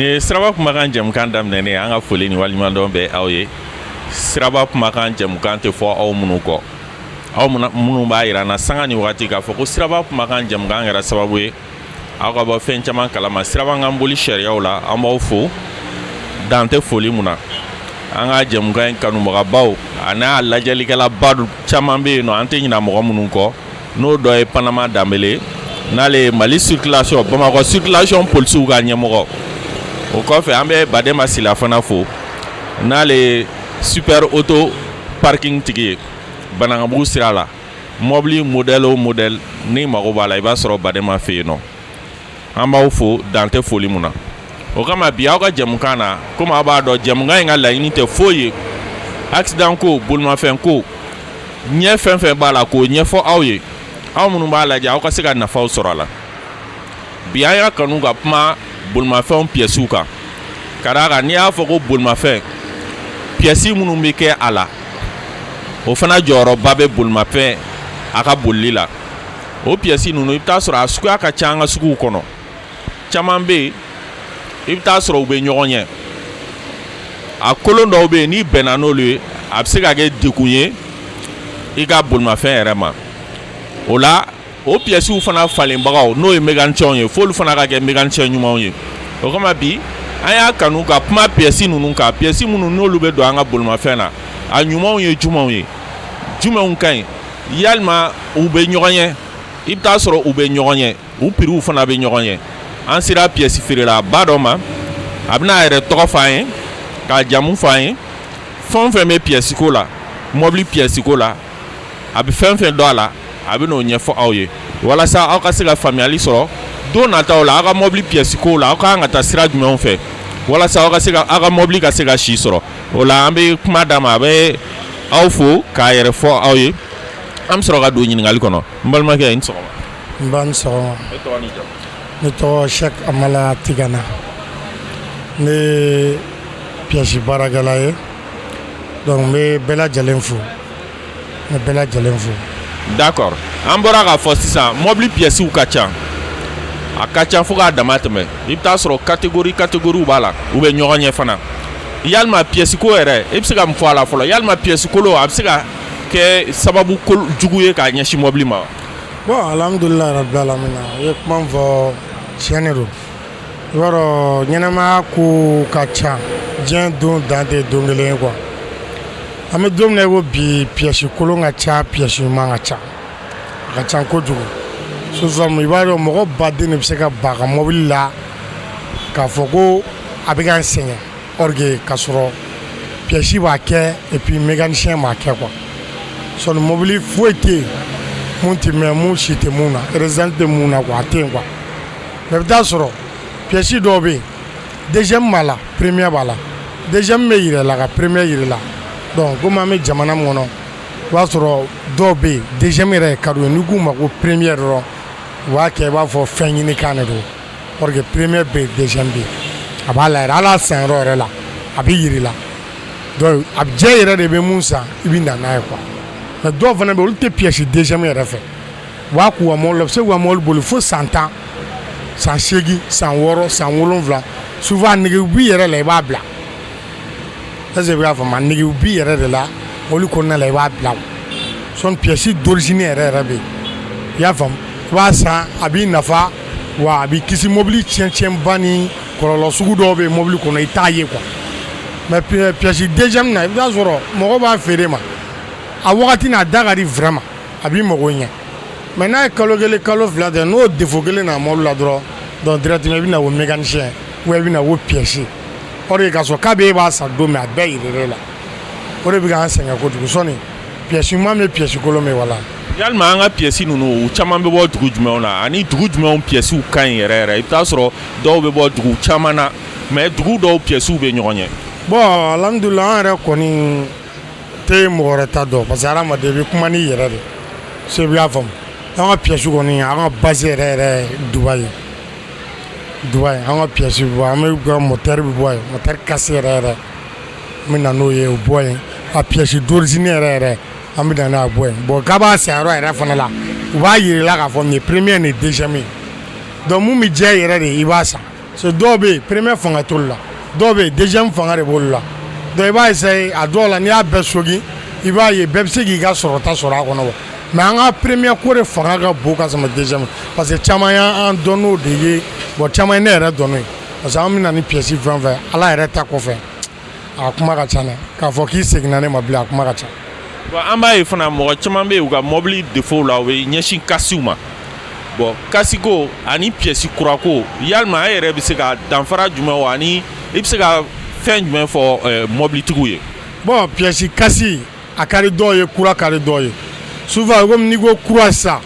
Nin ye Siraba Kumakan jɛmukan daminɛnen an ka foli ni waleɲumandɔn bɛ aw ye. Siraba Kumakan jɛmukan tɛ fɔ aw minnu kɔ, aw minnu b'a jira an na sanga ni waati k'a fɔ ko Siraba Kumakan jɛmukan kɛra sababu ye aw ka bɔ fɛn caman kalama sirabakan boli sariyaw la. An b'aw fo, dan tɛ foli mun na. An ka jɛmukan in kanubagabaw a n'a lajɛlikɛlaba caman bɛ yen nɔ, an tɛ ɲina mɔgɔ minnu kɔ, n'o dɔ ye Panama Danbele, n'ale ye Mali circulation, Bamakɔ circulation polisiw ka ɲɛmɔgɔ. O kɔfɛ, an bɛ Badema Sila fana fo, n'ale ye Super Auto Parking tigi ye Banankabugu sira la. Mɔbili modèle o modèle n'i mago b'a la, i b'a sɔrɔ Badema fɛ yen nɔ. An b'aw fo, dan tɛ foli mun na. O kama bi, aw ka jɛmukan na, komi aw b'a dɔn, jɛmukan in ka laɲini tɛ foyi ye accident ko, bolimafɛn ko, ɲɛ fɛn fɛn b'a la, k'o ɲɛfɔ aw ye, aw minnu b'a lajɛ, aw ka se ka nafaw sɔrɔ a la. Bi, an y'a kanu ka kuma bolimafɛnw piyɛsiw kan, ka d'a kan n'i y'a fɔ ko bolimafɛn, piyɛsi minnu bɛ kɛ a la, o fana jɔyɔrɔba bɛ bolimafɛn a ka bolili la. O piyɛsi ninnu, i bɛ taa sɔrɔ a suguya ka ca an ka suguw kɔnɔ. Caman bɛ yen, i bɛ taa sɔrɔ u bɛ ɲɔgɔn ɲɛ. A kolon dɔw bɛ yen, n'i bɛnna n'olu ye, a bɛ se ka kɛ degun ye i ka bolimafɛn yɛrɛ ma. O la, o piyɛsiw fana falenbagaw, n'o ye mécanicienw ye, f'olu fana ka kɛ mécanicien ɲumanw ye. O kama bi, an y'a kanu ka kuma piyɛsi ninnu kan, piyɛsi minnu n'olu bɛ don an ka bolimafɛn na. A ɲumanw ye jumɛnw ye? Jumɛnw ka ɲi? Yalima u bɛ ɲɔgɔn ɲɛ? I bɛ taa sɔrɔ u bɛ ɲɔgɔn ɲɛ, u prixw fana bɛ ɲɔgɔn ɲɛ. An sera piyɛsi feerelaba dɔ ma, a bɛna a yɛrɛ tɔgɔ fɔ an ye, k'a jamu fɔ an ye, fɛn o fɛn bɛ piyɛsi ko la, mɔbili piyɛsi ko la, a bɛ fɛn fɛn dɔn a la, a bɛ n'o ɲɛfɔ aw ye, walasa aw ka se ka faamuyali sɔrɔ don nataw la, aw ka mɔbili piyɛsi ko la, aw ka kan ka taa sira jumɛnw fɛ, walasa aw ka se ka aw ka mɔbili ka se ka si sɔrɔ. O la, an bɛ kuma d'a ma, a bɛ aw fo k'a yɛrɛ fɔ aw ye, an bɛ sɔrɔ ka don ɲininkali kɔnɔ. N balimakɛ, i ni sɔgɔma. N ba, ni sɔgɔma. E tɔgɔ n'i jamu? Ne tɔgɔ Sɛk Amala Tigana, ne ye piyɛsi baarakɛla ye. Donc n bɛ bɛɛ lajɛlen fo, n bɛ bɛɛ lajɛlen fo. D'accord, an bɔra k'a fɔ sisan, mɔbili piyɛsiw ka ca, a ka ca fo k'a dama tɛmɛ. I bɛ taa sɔrɔ catégorie catégorie b'a la, u bɛ ɲɔgɔn ɲɛ fana. Yalima piyɛsi ko yɛrɛ, e bɛ se ka mun fɔ a la fɔlɔ? Yalima piyɛsi kolon, a bɛ se ka kɛ sababu jugu ye k'a ɲɛsin mɔbili ma wa? Bon, alhamdulilayi rabi alamina. I ye kuma min fɔ, tiɲɛ de don. I b'a dɔn, ɲɛnɛmaya ko ka ca, diɲɛ don dan tɛ don kelen ye quoi. An bɛ don min na i ko bi, piyɛsi kolon ka ca, piyɛsi ɲuman ka ca, a ka ca kojugu. Sisan, i b'a dɔn, mɔgɔ baden de bɛ se ka ban a ka mɔbili la k'a fɔ ko a bɛ ka n sɛgɛn, or que k'a sɔrɔ piyɛsi b'a kɛ et puis mécanicien b'a kɛ quoi. Sɔni mɔbili foyi tɛ yen mun tɛ mɛn, mun si tɛ mun na, résistance tɛ mun na quoi, a tɛ yen quoi. Mais i bɛ taa sɔrɔ piyɛsi dɔw bɛ yen, deuxième b'a la, première b'a la. Deuxième bɛ yira la ka première yira la. Donc komi an bɛ jamana min kɔnɔ, i b'a sɔrɔ dɔw bɛ yen, deuxième yɛrɛ ka d'u ye. N'i k'u ma ko première dɔrɔn, u b'a kɛ i b'a fɔ fɛn ɲini kan de don, or que première bɛ yen, deuxième bɛ yen. A b'a la yɛrɛ, hali a san yɔrɔ yɛrɛ la, a bɛ yira la. Donc a bɛ diya yɛrɛ de bɛ mun san, i bɛ na n'a ye quoi. Mais dɔw fana bɛ yen, olu tɛ pièce deuxième yɛrɛ fɛ. U b'a k'u ka mobili la, u bɛ se k'u ka mobili boli fo san 10, san 8, san 6, san 7. Souvent a nege b'i yɛrɛ la, i b'a bila. Est ce que i bɛ k'a faamu? A nege b'i yɛrɛ de la, mobili kɔnɔna la, i b'a bila. Sɔni pièce d'origine yɛrɛ yɛrɛ bɛ yen, i y'a faamu, i b'a san, a b'i nafa wa, a b'i kisi mobili tiɲɛ tiɲɛba ni kɔlɔlɔ sugu dɔw bɛ yen mobili kɔnɔ, i t'a ye quoi. Mais pièce deuxième na, i bɛ taa sɔrɔ mɔgɔ b'a feere ma a wagati n'a da ka di vraiment, a b'i mago ɲɛ. Mais n'a ye kalo 1, kalo 2 kɛ, n'o défaut kelen na mobili la dɔrɔn, donc directement i bɛ na ko mécanicien ou i bɛ na ko pièce, or que k'a sɔrɔ k'a bɛ e b'a san don min, a bɛɛ yir'e la. O de bɛ k'an sɛgɛn kojugu. Sɔni pièce ɲuman bɛ, pièce kolon bɛ, wala. Yalima an ka pièce ninnu, u caman bɛ bɔ dugu jumɛnw na, ani dugu jumɛnw pièces ka ɲi yɛrɛ yɛrɛ? I bɛ taa sɔrɔ dɔw bɛ bɔ dugu caman na, mais dugu dɔw pièces bɛ ɲɔgɔn ɲɛ. Bon, alhamdulilah, an yɛrɛ kɔni tɛ mɔgɔ wɛrɛ ta dɔn, parce que hadamaden, i bɛ kuma n'i yɛrɛ de se, i b'a faamu. An ka pièce kɔni, an ka base yɛrɛ yɛrɛ, Dubayi, Dubayi an ka pièce bɛ bɔ. An bɛ ka moteur bɛ bɔ yen, moteur casse yɛrɛ yɛrɛ, an bɛ na n'o ye, o bɔ yen. A pièce d'origine yɛrɛ yɛrɛ, an bɛ na n'a bɔ yen. Bon, k'a b'a san yɔrɔ yɛrɛ fana la, u b'a yir'i la k'a fɔ nin ye premier, nin ye deuxième ye. Donc mun bɛ diya i yɛrɛ de ye, i b'a san. Parce que dɔw bɛ yen, premier fanga t'olu la, dɔw bɛ yen, deuxième fanga de b'olu la. Donc i b'a essayer a dɔw la, n'i y'a bɛɛ sogin, i b'a ye bɛɛ bɛ se k'i ka sɔrɔta sɔrɔ a kɔnɔ. Mais an ka premier ko de fanga ka bon ka tɛmɛ deuxième, parce que caman y'an dɔn n'o de ye. Bon, caman ye ne yɛrɛ dɔn n'o ye, parce que an bɛ na ni pièce fɛn o fɛn, Ala yɛrɛ ta kɔfɛ, a kuma ka ca dɛ. K'a fɔ k'i seginna ne ma bilen, a kuma ka ca. Bon, an b'a ye fana, mɔgɔ caman bɛ yen, u ka mɔbili défaut la, u bɛ ɲɛsin casse ma. Bon, casse ko ani pièce kura ko, yalima e yɛrɛ bɛ se ka danfara jumɛn o, ani i bɛ se ka fɛn jumɛn fɔ mɔbilitigiw ye? Bon, pièce casse, a ka di dɔw ye, kura ka di dɔw ye. Souvent, komi n'i ko kura sisan,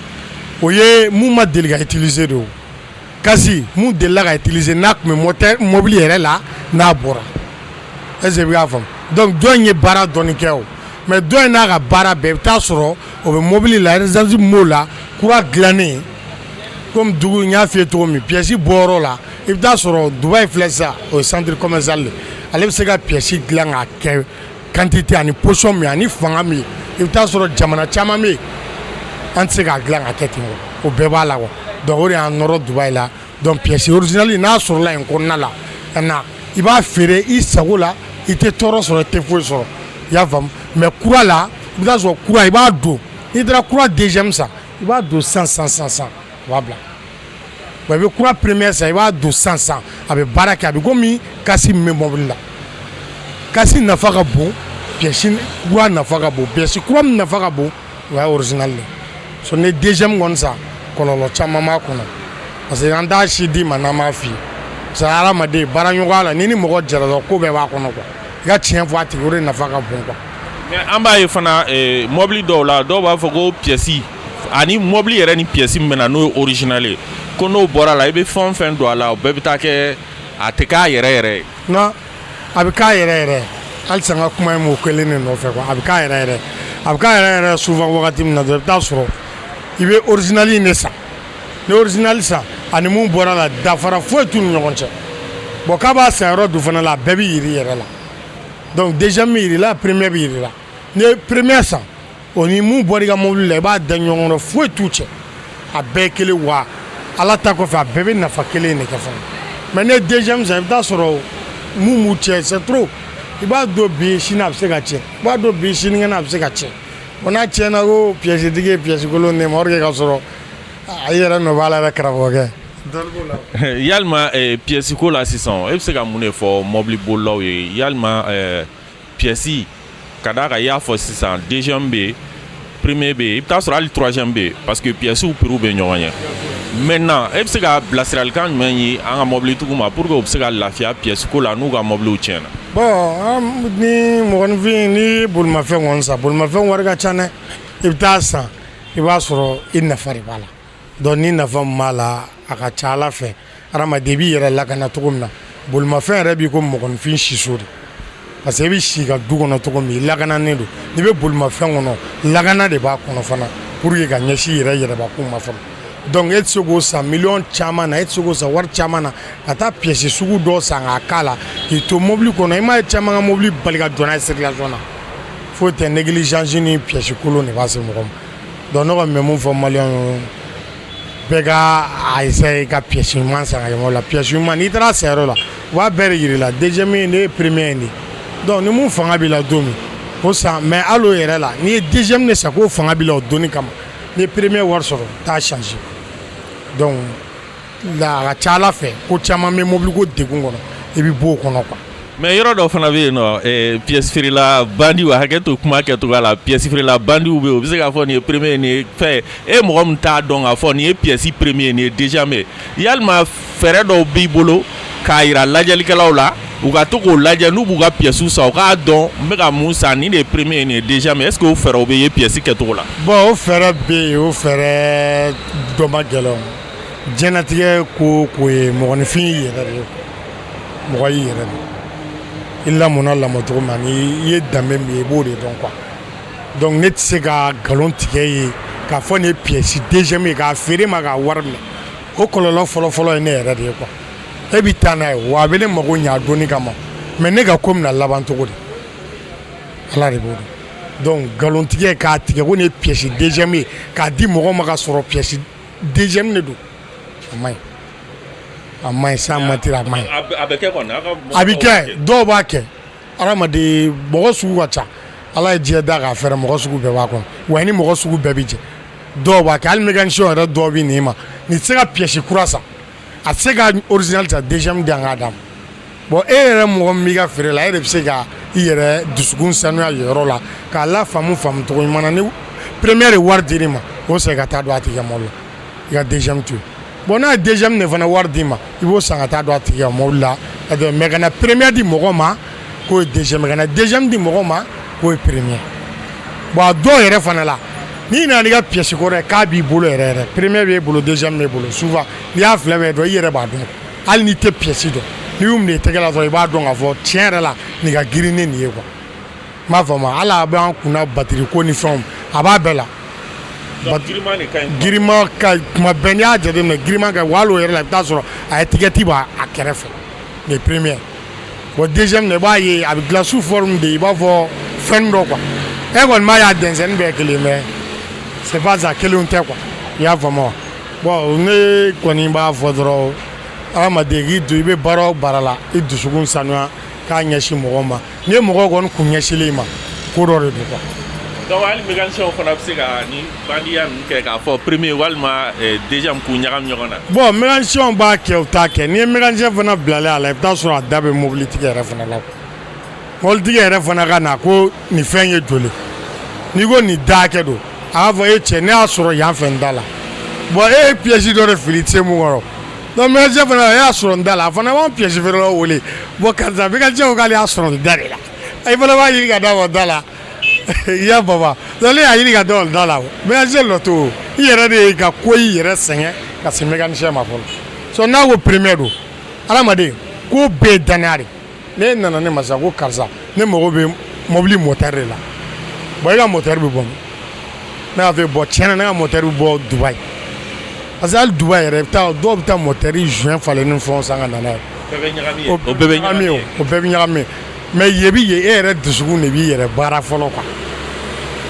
o ye mun ma deli ka utiliser de. O casse, mun delila ka utiliser, n'a tun bɛ moteur mobili yɛrɛ la, n'a bɔra, est ce que i bɛ k'a faamu? Donc dɔ in ye baara dɔɔni kɛ o, mais dɔ in n'a ka baara bɛɛ, i bɛ taa sɔrɔ o bɛ mobili la, résistance min b'o la, kura dilannen. Komi dugu n y'a f'i ye cogo min, pièce bɔyɔrɔ la, i bɛ taa sɔrɔ Dubayi filɛ sisan, o ye centre commercial de. Ale bɛ se ka pièce dilan k'a kɛ quantité ani position min ani fanga min ye. I bɛ taa sɔrɔ jamana caman bɛ yen, an tɛ se k'a dilan ka kɛ ten. O bɛɛ b'a la quoi. Donc o de y'an nɔrɔ Dubayi la. Donc pièce originale, n'a sɔrɔla yen kɔnɔna la ka na, i b'a feere i sago la, i tɛ tɔɔrɔ sɔrɔ, i tɛ foyi sɔrɔ, i y'a faamu? Mais kura la, i bɛ taa sɔrɔ kura, i b'a don, n'i taara kura deuxième san, i b'a don san san san san, a b'a bila. Wa i bɛ kura première san, i b'a don san san, a bɛ baara kɛ. A bɛ komi casse min bɛ mobili la. Casse nafa ka bon, pièce kura nafa ka bon. Pièce kura min nafa ka bon, o y'a original de. So ni deuxième kɔni san, kɔlɔlɔ caman b'a kɔnɔ, parce que an t'a si d'i ma n'an m'a f'i ye. Parce que hadamaden baara ɲɔgɔnya la, n'i ni mɔgɔ jɛra dɔrɔn, ko bɛɛ b'a kɔnɔ quoi. I ka tiɲɛ fɔ a tigi, o de nafa ka bon quoi. Mais an b'a ye fana, mɔbili dɔw la, dɔw b'a fɔ ko pièce ani mɔbili yɛrɛ ni pièce min bɛ na, n'o ye original ye, ko n'o bɔra la, i bɛ fɛn o fɛn don a la, o bɛɛ bɛ taa kɛ, a tɛ k'a yɛrɛ yɛrɛ ye. Non, a bɛ k'a yɛrɛ yɛrɛ. Halisa n ka kuma ye m'o kelen de nɔfɛ quoi. A bɛ k'a yɛrɛ yɛrɛ, a bɛ k'a yɛrɛ yɛrɛ. Souvent, wagati min na dɔrɔn, i bɛ taa sɔrɔ i bɛ original in de san. Ni original san, ani mun bɔra la, dafara foyi t'u ni ɲɔgɔn cɛ. Bon, k'a b'a san yɔrɔ dun fana la, a bɛɛ bɛ yiri yɛrɛ la. Donc deuxième bɛ yiri la, premier bɛ yiri la. N'i ye premier san, o ni mun bɔra i ka mobili la, i b'a da ɲɔgɔn kɔrɔ, foyi t'u cɛ, a bɛɛ ye kelen. Wa Ala ta kɔfɛ, a bɛɛ bɛ nafa kelen de kɛ fana. Mais ne ye deuxième san, i bɛ taa sɔrɔ mun b'u cɛ, c'est trop. I b'a don bi, sini a bɛ se ka tiɲɛ. I b'a don bi, sinikɛnɛ a bɛ se ka tiɲɛ. Bon, n'a tiɲɛna, ko pièce tigi ye pièce kolon d'e ma, or que ka sɔrɔ a yɛrɛ nɔ b'a la yɛrɛ, karamɔgɔkɛ. Yalima pièce ko la sisan, e bɛ se ka mun de fɔ mɔbili bolilaw ye? Yalima pièce, ka d'a kan i y'a fɔ sisan, deuxième bɛ yen, premier bɛ yen, i bɛ taa sɔrɔ hali troisième bɛ yen, parce que pièces prix bɛ ɲɔgɔn ɲɛ. Maintenant, e bɛ se ka bilasiralikan jumɛn ye an ka mɔbilitigiw ma pour que u bɛ se ka lafiya pièce ko la n'u ka mɔbiliw tiɲɛna? Bon, ni mɔgɔninfin ni bolimafɛn kɔni san, bolimafɛn wari ka ca dɛ. I bɛ taa san, i b'a sɔrɔ i nafa de b'a la. Donc ni nafa min b'a la, a ka ca Ala fɛ, hadamaden i b'i yɛrɛ lakana cogo min na, bolimafɛn yɛrɛ b'i ko mɔgɔninfin siso de, parce que i bɛ si ka du kɔnɔ cogo min, i lakananen don. N'i bɛ bolimafɛn kɔnɔ, lakana de b'a kɔnɔ fana, pour que ka ɲɛsin i yɛrɛ yɛrɛbakun ma fɔlɔ. Donc e tɛ se k'o san miliyɔn caman na, e tɛ se k'o san wari caman na, ka taa pièce sugu dɔ san k'a k'a la k'i to mobili kɔnɔ. I m'a ye, caman ka mobili bali ka jɔ n'a ye circulation na, foyi tɛ, négligence ni pièce kolon de b'a se mɔgɔ ma. Donc ne kɔni bɛ mun fɔ maliyɛnw ye, bɛɛ ka a essayer ka pièce ɲuman san ka kɛ mobili la. Pièce ɲuman, n'i taara san yɔrɔ la, u b'a bɛɛ de yir'i la, deuxième ye, ne ye premier ye de. Donc ni mun fanga b'i la don min, o san. Mais hali o yɛrɛ la, n'i ye deuxième de san k'o fanga b'i la o donni kama, n'i ye premier wari sɔrɔ, t'a changer. Donc la, a ka ca Ala fɛ, ko caman bɛ mobili ko degun kɔnɔ, i bɛ bɔ o kɔnɔ quoi. Mais yɔrɔ dɔ fana bɛ yen nɔ, pièce feerela bandiw, hakɛ to kuma kɛcogoya la, pièce feerela bandiw bɛ yen, u bɛ se k'a fɔ nin ye premier, nin ye fɛn ye. E mɔgɔ min t'a dɔn k'a fɔ nin ye pièce premier, nin ye deuxième ye, yalima fɛɛrɛ dɔw b'i bolo k'a yira lajɛlikɛlaw la, u ka to k'o lajɛ n'u b'u ka pièces san, u k'a dɔn n bɛ ka mun san, nin de ye premier ye, nin ye deuxième ye? Est ce que o fɛɛrɛw bɛ ye pièce kɛcogo la? Bon, o fɛɛrɛ bɛ yen, o fɛɛrɛ dɔ ma gɛlɛn. Diɲɛlatigɛ ko o ko ye, mɔgɔninfin y'i yɛrɛ de ye, mɔgɔ y'i yɛrɛ de. I lamɔnna lamɔcogo min na, ni i ye danbe min ye, i b'o de dɔn quoi. Donc ne tɛ se ka nkalon tigɛ ye k'a fɔ nin ye pièce deuxième ye k'a feere ma k'a wari minɛ. O kɔlɔlɔ fɔlɔ-fɔlɔ ye ne yɛrɛ de ye quoi. E bɛ taa n'a ye wa, a bɛ ne mago ɲɛ a donni kama, mais ne ka ko bɛna laban cogo di, Ala de b'o dɔn. Donc nkalon tigɛ k'a tigɛ ko nin ye pièce deuxième ye k'a di mɔgɔ ma ka sɔrɔ pièce deuxième de don, o man ɲi. A man ɲi, sans mentir, a man ɲi. A bɛ kɛ kɔni? A bɛ kɛ, dɔw b'a kɛ. Hadamaden, mɔgɔ sugu ka ca. Ala ye diɲɛ da k'a fɛrɛ, mɔgɔ sugu bɛɛ b'a kɔnɔ. Wa i ni mɔgɔ sugu bɛɛ bɛ jɛ. Dɔw b'a kɛ. Hali mécanicien yɛrɛ dɔw bɛ n'i ma, nin tɛ se ka pièce kura san, a tɛ se ka original san, deuxième di yan k'a d'a ma. Bon, e yɛrɛ mɔgɔ min b'i ka feere la, e de bɛ se ka i yɛrɛ dusukun sanuya yɔrɔ la k'a la faamu faamu cogo ɲuman na. Ni première de wari dir'i ma, o segin ka taa don a tigi ka mobili la, i ka deuxième to yen. Bon, n'a ye deuxième de fana wari d'i ma, i b'o san ka taa don a tigi ka mobili la. Mais ka na première di mɔgɔ ma k'o ye deuxième, ka na deuxième di mɔgɔ ma k'o ye première. Bon, a dɔw yɛrɛ fana la, n'i nana n'i ka pièce kɔrɔ ye k'a b'i bolo yɛrɛ yɛrɛ, première b'e bolo, deuxième b'e bolo, souvent n'i y'a fila bɛɛ dɔn, i yɛrɛ b'a dɔn. Hali n'i tɛ pièce dɔn, n'i y'u minɛ i tɛgɛ la dɔrɔn, i b'a dɔn k'a fɔ tiɲɛ yɛrɛ la, nin ka girin ni nin ye quoi. N b'a faamu. Hali a b'an kunna batterie ko ni fɛnw, a b'a bɛɛ la. Giriman ka kuma bɛɛ, n'i y'a jateminɛ, giriman ka ɲi. Wa hali o yɛrɛ la, i bɛ taa sɔrɔ a étiquette b'a a kɛrɛfɛ, le premier. Bon, deuxième, i b'a ye a bɛ dilan sous forme de, i b'a fɔ fɛn dɔ quoi. E kɔni b'a ye a dɛnsɛnnin bɛɛ kelen, mais c'est pas ça, kelenw tɛ quoi. I y'a faamu wa? Bon, ne kɔni b'a fɔ dɔrɔn, hadamaden, k'i don i bɛ baara o baara la, i dusukun sanuya k'a ɲɛsin mɔgɔw ma. N'i ye mɔgɔw kɔni kun ɲɛsilen i ma, ko dɔ de don quoi. Donc hali mécanicien fana bɛ se ka ni bandiya ninnu kɛ k'a fɔ premier walima deuxième, k'u ɲagami ɲɔgɔn na? Bon, mécanicien b'a kɛ, u t'a kɛ. N'i ye mécanicien fana bilalen a la, i bɛ taa sɔrɔ a da bɛ mobilitigi yɛrɛ fana la. Mobilitigi yɛrɛ fana ka na ko nin fɛn ye joli, n'i ko nin da hakɛ don, a b'a fɔ e cɛ, ne y'a sɔrɔ yan fɛ n da la. Bon, e ye pièce dɔ de fili i tɛ se mun kɔrɔ. Donc mécanicien fana, e y'a sɔrɔ n da la, a fana b'an pièce feerelaw wele: bon, karisa, mécanicien ko k'ale y'a sɔrɔ nin da de la. I fana b'a ɲini ka d'a ma da la. I y'a faamu? Donc ne y'a ɲini ka da o da la, mécanicien nɔ t'o, i yɛrɛ de ye ka ko i yɛrɛ sɛgɛn ka se mécanicien ma fɔlɔ. So n'a ko premier don, hadamaden ko bɛɛ ye danaya de. Ne nana ne ma sisan ko karisa, ne mago bɛ mobili moteur de la. Bon, e ka moteur bɛ bɔ min? Ne y'a fɔ, bon, tiɲɛna, ne ka moteur bɛ bɔ Dubayi, parce que hali Dubayi yɛrɛ, i bɛ taa, dɔw bɛ taa moteur joint falen ni fɛnw san ka na n'a ye. O bɛɛ bɛ ɲagami. O bɛɛ bɛ ɲagami. Mais yen bi yen, e yɛrɛ dusukun de b'i yɛrɛ baara fɔlɔ quoi.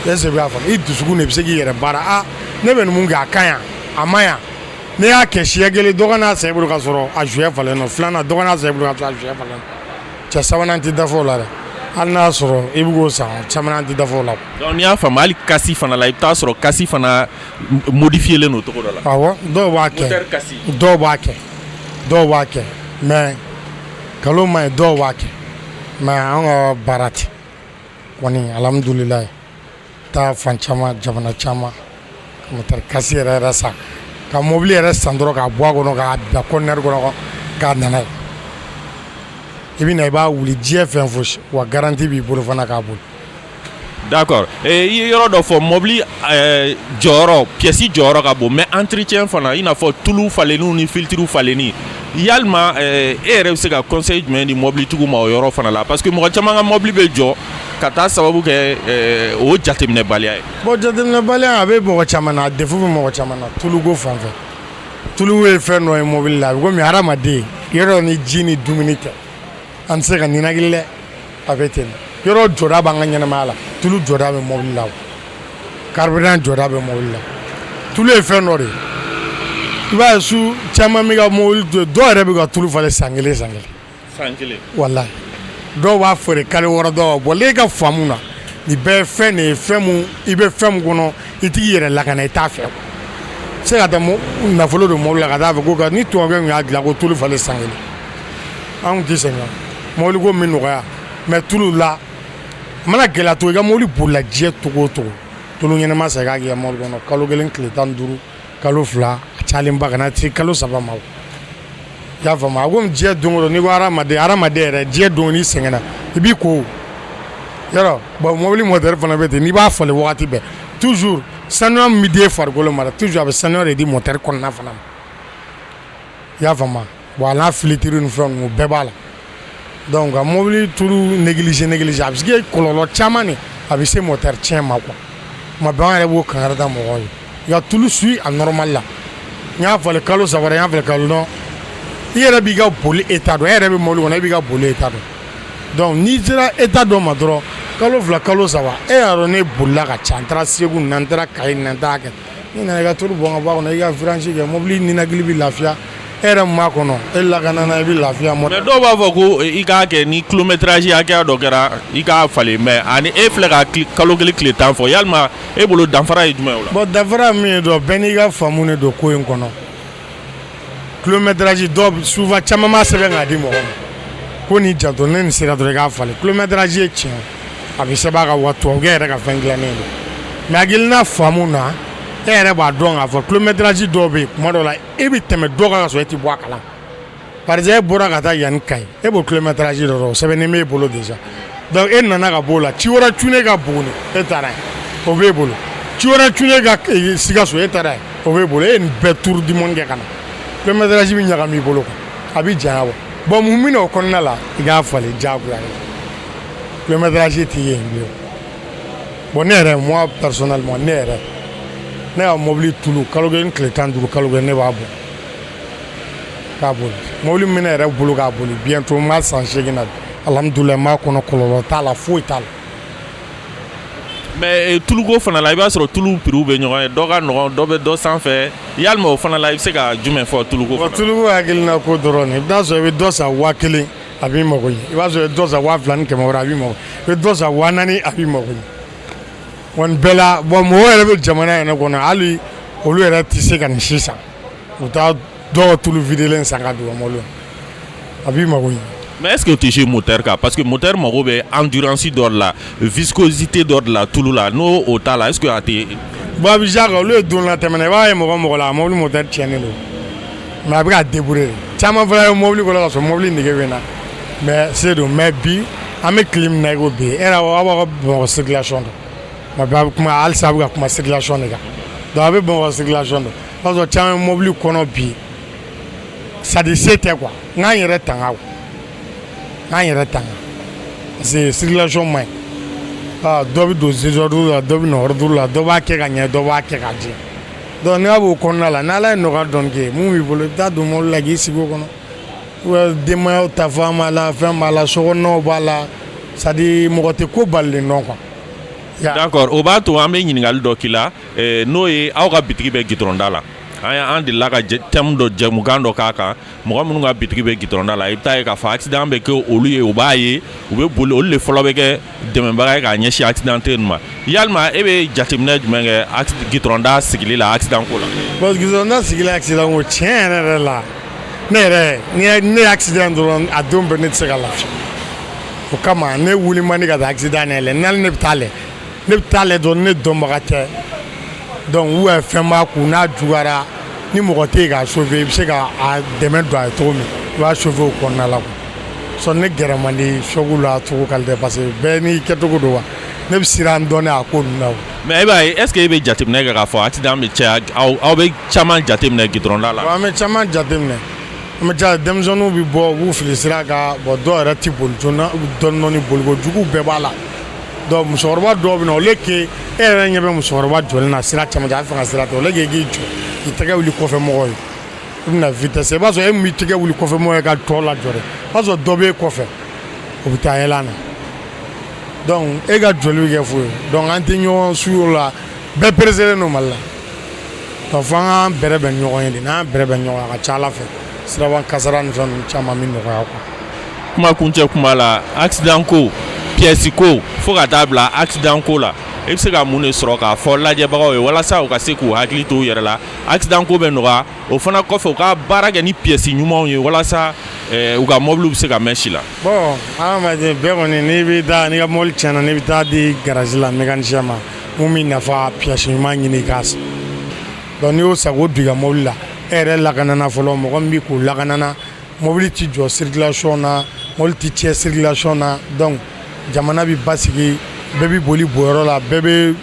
Est ce que i b'a faamu? I dusukun de bɛ se k'i yɛrɛ baara. Ah, ne bɛ nin mun kɛ, a ka ɲi, a ma ɲi. Ne y'a kɛ siɲɛ kelen, dɔ ka n'a san i bolo ka sɔrɔ a joint falen nɔ. Filanan, dɔ ka n'a san i bolo ka sɔrɔ a joint falen nɔ. Cɛ sabanan tɛ dafa o la dɛ. Hali n'a y'a sɔrɔ i bɛ k'o san, caman tɛ dafa o la. Donc n'i y'a faamu, hali casse fana la, i bɛ taa sɔrɔ casse fana modifié len don cogo dɔ la. Awɔ, dɔw b'a kɛ. Moteur casse. Dɔw b'a kɛ, dɔw b'a kɛ, mais nkalon man ɲi, dɔw b'a kɛ. Mais an ka baara tɛ kɔni, alhamdulilayi, taa fan caman, jamana caman, ka moteur casse yɛrɛ yɛrɛ san, ka mobili yɛrɛ san dɔrɔn k'a bɔ a kɔnɔ, k'a bila conteneur kɔnɔ, k'a nana ye. I bɛ na, i b'a wuli, diɲɛ fɛn fosi wa, garantie b'i bolo fana k'a boli. D'accord. I ye yɔrɔ dɔ fɔ, mobili jɔyɔrɔ, pièce jɔyɔrɔ ka bon, mais entretien fana, i n'a fɔ tulu falenniw ni filtre falenni, yalima e yɛrɛ bɛ se ka conseil jumɛn di mobilitigiw ma o yɔrɔ fana la? Parce que mɔgɔ caman ka mobili bɛ jɔ ka taa sababu kɛ o jateminɛbaliya ye. Bon, jateminɛbaliya, a bɛ mɔgɔ caman na, a défaut bɛ mɔgɔ caman na tuluko fan fɛ. Tulu ye fɛn dɔ ye mobili la, a bɛ komi hadamaden yɔrɔ, ni ji ni dumuni tɛ, an tɛ se ka ninakili dɛ. A bɛ ten. Yɔrɔ jɔda b'an ka ɲɛnamaya la, tulu jɔda bɛ mobili la, carburant jɔda bɛ mobili la. Tulu ye fɛn dɔ de ye, i b'a ye su caman bɛ ka mobili to yen, dɔw yɛrɛ bɛ ka tulu falen san kelen, san kelen. San kelen. Walahi, dɔw b'a feere kalo 6, dɔw b'a bɔ ne ka faamu na. Nin bɛɛ ye fɛn de ye, fɛn mun i bɛ fɛn mun kɔnɔ, i t'i yɛrɛ lakana, i t'a fɛ se ka taa nafolo don mobili la ka taa fɔ ko ni tubabukɛ kun y'a dilan ko tulu falen san kelen, an kun tɛ sɛgɛn mobili ko min nɔgɔya. Mais tulu la, a mana gɛlɛya cogo, i ka mobili bolila diɲɛ cogo o cogo, tulu ɲɛnama san, i k'a k'i ka mobili kɔnɔ kalo 1, tile 15, kalo 2, a cayalenba kana se kalo 3 ma. I y'a faamu? A komi diɲɛ don o don, n'i ko hadamaden, hadamaden yɛrɛ, diɲɛ don n'i sɛgɛnna, i b'i ko yɔrɔ. Bon, mobili moteur fana bɛ ten, n'i b'a falen wagati bɛɛ, toujours sanuya min bɛ di e farikolo ma dɛ, toujours a bɛ sanuya de di moteur kɔnɔna fana ma. I y'a faamu? Bon, a n'a filtre ni fɛn ninnu, o bɛɛ b'a la. Donc ka mobili tulu négliger négliger, a bɛ se ka kɔlɔlɔ caman de, a bɛ se moteur tiɲɛ ma quoi. Tuma bɛɛ an yɛrɛ b'o kankari da mɔgɔw ye: i ka tulu suit a normal la. N y'a falen kalo 3, n y'a falen kalo dɔn, i yɛrɛ b'i ka boli état dɔn, e yɛrɛ bɛ mobili kɔnɔ, e b'i ka boli état dɔn. Donc n'i sera état dɔ ma dɔrɔn, kalo 2, kalo 3, e y'a dɔn ne bolila ka ca, n taara Segu nin na, n taara Kayi nin na, n taara kɛ, n'i nana, i ka tulu bɔn ka bɔ a kɔnɔ, i ka vidange kɛ, mobili ninakili bɛ lafiya. E E yɛrɛ min b'a kɔnɔ, e lakanana, i bɛ lafiya. Mais dɔw b'a fɔ ko i k'a kɛ ni kilométrage hakɛya dɔ kɛra, i k'a falen. Mais ani e filɛ ka kalo 1 tile 10 fɔ, yalima e bolo danfara ye jumɛn ye o la? Bon, danfara min ye dɔn, bɛɛ n'i ka faamu de don ko in kɔnɔ. Kilométrage dɔw souvent caman b'a sɛbɛn k'a di mɔgɔ ma ko nin janto ne nin sera dɔrɔn i k'a falen. Kilométrage ye tiɲɛ, a bɛ sɛbɛn a ka wa tubabukɛ yɛrɛ ka fɛn dilannen don. Mais hakilina faamu na, e yɛrɛ b'a dɔn k'a fɔ kilométrage dɔw bɛ yen, kuma dɔw la e bɛ tɛmɛ dɔ kan ka sɔrɔ e tɛ bɔ a kalama. Par exemple, e bɔra ka taa yanni Kayi, e b'o kilométrage dɔ dɔn, o sɛbɛnnen b'e bolo déjà. Donc e nana ka b'o la, ci wɛrɛ cunne ka Buguni, e taara yen, o b'e bolo. Ci wɛrɛ cunne ka Sikaso, e taara yen, o b'e bolo. E ye nin bɛɛ tour du monde kɛ ka na, kilométrage bɛ ɲagami i bolo quoi, a bɛ janya. Bon, mun bɛ na o kɔnɔna la? I k'a falen diyagoya, kilométrage t'i ye yen bilen. Bon, ne yɛrɛ, moi personnellement, ne yɛrɛ, ne ka mobili tulu, kalo 1 tile 15, kalo 1, ne b'a bɔ k'a boli. Mobili min bɛ ne yɛrɛ bolo k'a boli, bientôt n b'a san 8 na, alhamdulilayi, n b'a kɔnɔ, kɔlɔlɔ t'a la, foyi t'a la. Mais tuluko fana la, i b'a sɔrɔ tulu prix bɛ ɲɔgɔn ye, dɔ ka nɔgɔn, dɔ bɛ dɔ sanfɛ. Yalima o fana la, i bɛ se ka jumɛn fɔ tuluko fana? Tuluko hakilina ko dɔrɔn, i bɛ taa sɔrɔ i bɛ dɔ san 1000, a b'i mago ɲɛ. I b'a sɔrɔ i bɛ dɔ san 2100, a b'i mago. I bɛ dɔ san 4000, a b'i mago ɲɛ. Wa nin bɛɛ la, bon, mɔgɔw yɛrɛ bɛ jamana yɛrɛ kɔnɔ, hali olu yɛrɛ tɛ se ka nin si san. U taa dɔw tulu videlen san ka don u ka mobili a b'i mago ɲɛ. Mais est-ce que o tɛ jouer moteur kan? Parce que moteur mago bɛ endurance dɔ de la, viscosité dɔ de la tulu la. N'o o t'a la, est-ce que a tɛ? Bon, a bɛ jouer a kan. Olu ye don latɛmɛna, i b'a ye mɔgɔ mɔgɔ la, a mobili moteur tiɲɛnen don, mais a bɛ ka débrouiller. Caman fana ye mobili kɔnɔ ka sɔrɔ mobili nege bɛ na, mais se don. Mais bi, an bɛ tile min na i ko bi, e yɛrɛ, aw b'aw ka Bamakɔ circulation dɔn. Mais bi a bɛ kuma halisa, a bɛ ka kuma circulation de kan. Donc a bɛ Bamakɔ circulation dɔn, o b'a sɔrɔ caman bɛ mobili kɔnɔ bi, c'est à dire se tɛ quoi. N k'an yɛrɛ tanga quoi, n k'an yɛrɛ tanga, parce que circulation man ɲi. Dɔ bɛ don désordre la, dɔ bɛ na ordre la, dɔ b'a kɛ ka ɲɛ, dɔ b'a kɛ ka jɛ. Donc n'a b'o kɔnɔna la, n'Ala ye nɔgɔya dɔɔni kɛ, mun b'i bolo, i bɛ taa don mobili la k'i sigi o kɔnɔ. Denbayaw ta fan b'a la, fɛn b'a la, sokɔnɔnaw b'a la, c'est à dire mɔgɔ tɛ ko balilen dɔn quoi. D'accord, o b'a to an bɛ ɲininkali dɔ k'i la, n'o ye aw ka bitigi bɛ goudron da la. An delila ka thème dɔ, jɛmukan dɔ k'a kan, mɔgɔ minnu ka bitigi bɛ goudron da la. I bɛ taa ye k'a fɔ accident bɛ kɛ olu ye, u b'a ye, u bɛ boli, olu de fɔlɔ bɛ kɛ dɛmɛbaga ye k'a ɲɛsin accidenté ninnu ma. Yalima e bɛ jateminɛ jumɛn kɛ goudron da sigili la accident ko la? Bon, goudron da sigili accident ko, tiɲɛ yɛrɛ yɛrɛ la, ne yɛrɛ, ni ne ye accident dɔrɔn, a don bɛɛ ne tɛ se ka lafiya. O kama ne wuli man di ka taa accident yɛrɛ. N'ale ne bɛ taa lɛ, ne bɛ taa lɛ dɔrɔn, ne dɔnbaga tɛ. Donc ou bien fɛn b'a kun, n'a juguyara, ni mɔgɔ tɛ yen k'a sauver, i bɛ se ka a dɛmɛ don a ye cogo min, i b'a sauver o kɔnɔna la quoi. Sɔn ne gɛrɛ man di choc la cogo qualité, parce que bɛɛ n'i kɛcogo don wa. Ne bɛ siran dɔɔnin a ko ninnu na. Mais e b'a ye, est ce que e bɛ jateminɛ kɛ k'a fɔ accident bɛ caya? Aw bɛ caman jateminɛ goudron da la? An bɛ caman jateminɛ, an bɛ ca. Denmisɛnninw bɛ bɔ, u b'u fili sira kan. Bon, dɔw yɛrɛ tɛ boli joona dɔɔnin dɔɔnin, boliko jugu bɛɛ b'a la. Donc musokɔrɔba dɔw bɛ na, au lieu que e yɛrɛ ɲɛ bɛ musokɔrɔba jɔlen na sira camancɛ, a bɛ fɛ ka sira ta, au lieu que i k'i jɔ k'i tɛgɛ wuli kɔfɛ mɔgɔw ye, i bɛna vitesse, i b'a sɔrɔ e min b'i tɛgɛ wuli kɔfɛ mɔgɔw ye ka tɔ lajɔ dɛ, o b'a sɔrɔ dɔ b'e kɔfɛ, o bɛ taa yɛlɛ a na. Donc e ka jɔli bɛ kɛ fu ye. Donc an tɛ ɲɔgɔn su o la, bɛɛ pereselen don Mali la. Donc fo an k'an bɛrɛ bɛn ɲɔgɔn ye de. N'an bɛrɛ bɛn ɲɔgɔn ye, a ka ca Ala fɛ, siraban kasara ni fɛn ninnu caman bɛ nɔgɔya quoi. Kuma kuncɛ kuma la, accident ko, pièce ko, fo ka taa bila accident ko la, e bɛ se ka mun de sɔrɔ k'a fɔ lajɛbagaw ye walasa u ka se k'u hakili to u yɛrɛ la, accident ko bɛ nɔgɔya, o fana kɔfɛ u ka baara kɛ ni pièce ɲumanw ye walasa u ka mɔbiliw bɛ se ka mɛn si la? Bon, hadamaden bɛɛ kɔni, n'i bɛ taa, n'i ka mobili tiɲɛna, n'i bɛ taa di garage la mécanicien ma, mun b'i nafa, pièce ɲuman ɲini i k'a san. Donc n'i y'o san k'o don i ka mobili la, e yɛrɛ lakanana fɔlɔ, mɔgɔ min bɛ k'o lakanana, mobili ti jɔ circulation na, mobili ti tiɲɛ circulation na. Donc jamana bɛ basigi, bɛɛ bɛ boli bonyɔrɔ la, bɛɛ bɛ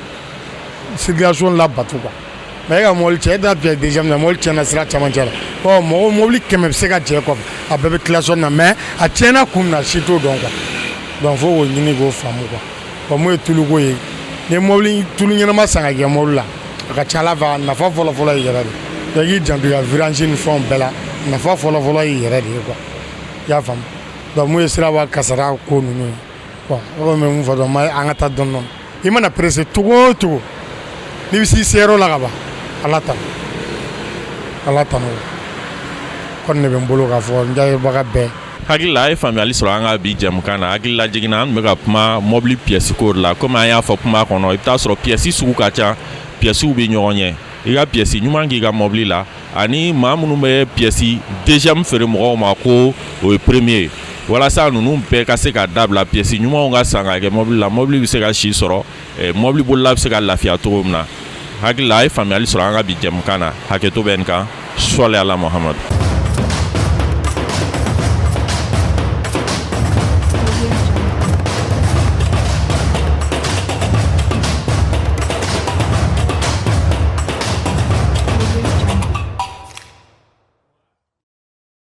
circulation labato quoi. Mais e ka mobili cɛ, e t'a pièce déjà minɛ, mobili tiɲɛna sira camancɛ la. Ɔ mɔgɔ, mobili 100 bɛ se ka jɛ kɔfɛ, a bɛɛ bɛ klaxon na, mais a tiɲɛna kun min na, si t'o dɔn quoi. Donc fo k'o ɲini k'o faamu quoi. Bon, mun ye tuluko ye, ni ye mobili tulu ɲɛnama san ka kɛ mobili la, a ka ca Ala fɛ, a nafa fɔlɔ fɔlɔ ye yɛrɛ de. Donc i k'i janto i ka vidange ni fɛnw bɛɛ la, nafa fɔlɔ fɔlɔ y'i yɛrɛ de ye quoi, i y'a faamu. Donc mun ye siraba kasara ko ninnu ye, bon, ne kɔni bɛ mun fɔ dɔrɔn, an ka taa dɔɔnin dɔɔnin. I mana pressé cogo o cogo, n'i bɛ s'i seyɔrɔ la ka ban, Ala tanu, Ala tanu. kɔni de bɛ n bolo k'a fɔ n lajɛbaga bɛɛ. Hakili la a ye faamuyali sɔrɔ an ka bi jɛmukan na. Hakili lajiginna, an tun bɛ ka kuma mɔbili pièce ko de la. Komi an y'a fɔ kuma kɔnɔ, i bɛ taa sɔrɔ pièce sugu ka ca, piècew bɛ ɲɔgɔn ɲɛ. I ka pièce ɲuman k'i ka mɔbili la, ani maa minnu bɛ pièce deuxième feere mɔgɔw ma ko o ye premier ye, walasa ninnu bɛɛ ka se ka dabila, pièce ɲumanw ka san ka kɛ mɔbili la, mɔbili bɛ se ka si sɔrɔ, mɔbili bolila bɛ se ka lafiya cogo min na. Hakili la a ye faamuyali sɔrɔ an ka bi jɛmukan na. Hakɛto bɛ nin kan. Sɔli ala Muhamadu.